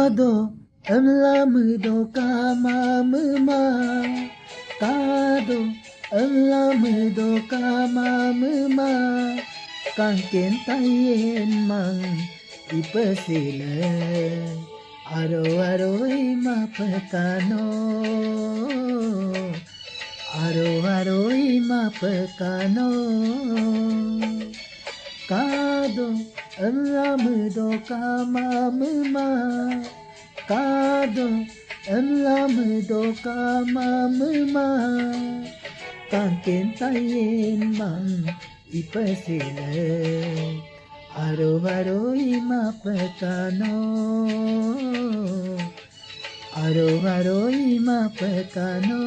Kado amlamudo kamamuma Kado amlamudo kamamuma Kangken tayen mang ipasila Aro aro imapakano Aro aro imapakano Kado amlamudo kamamuma Kado amlamudo kamamuma Kangken tayen mang ipasila Aro aro imapakano Aro aro imapakano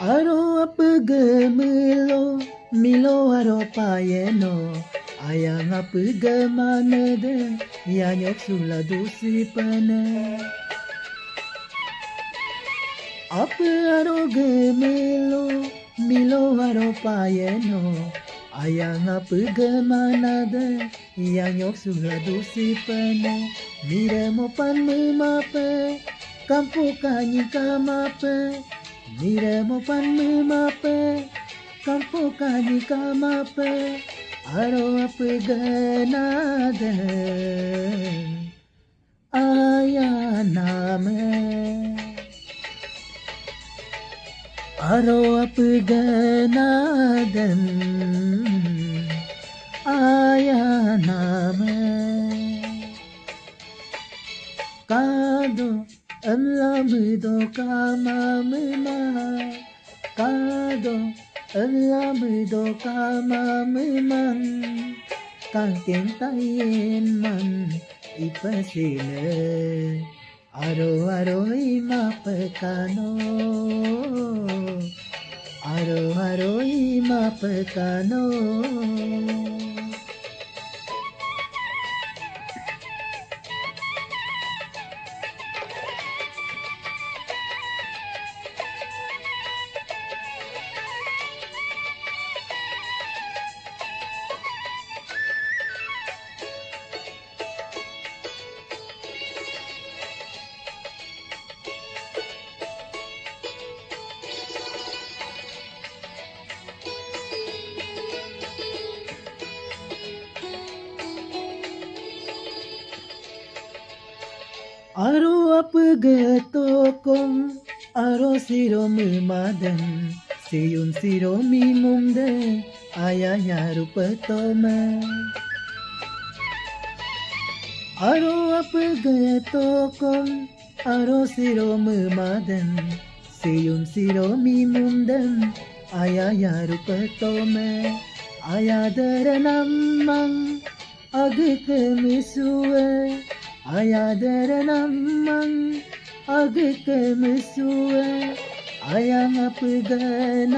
Aro apgamilo milo aro payeno ayang apgamanade yanyok sula dusipana Ap aro gamilo milo aro payeno ayang apgamanade yanyok sula dusipana Miremo pan mape kampu kanyi kamape Miremo pan mape kampu kanyi kamape Aro apganade ayaname Aro apganade ayaname Kado amlamudo kamamuma Kado amlamudo kamamuma Kangken tayen man ipasila Aro aro imapakano Aro aro imapakano Aro apgatokom aro siro mumadan siyun siro mimumde ayayaru patoma Aro apgatokom aro siro mumadan siyun siro mimumdan ayayaru patoma Ayadaranamang agkemisuwe Ayadaranamang agkemisuwe Ayang apganadan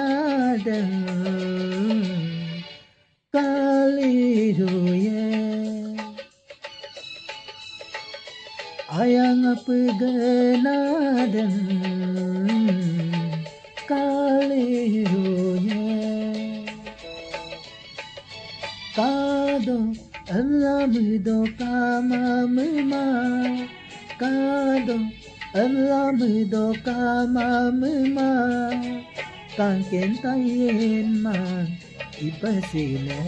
kaliruye Ayang apganadan kaliruye Kado amlamudo kamamuma Kado amlamudo kamamuma Kangken tayen man ipasila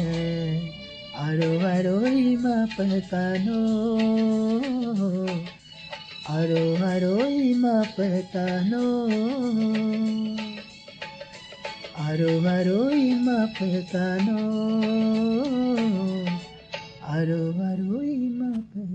Aro aro imapakano Aro aro imapakano Aro aro imapakano Aro aro imapakano.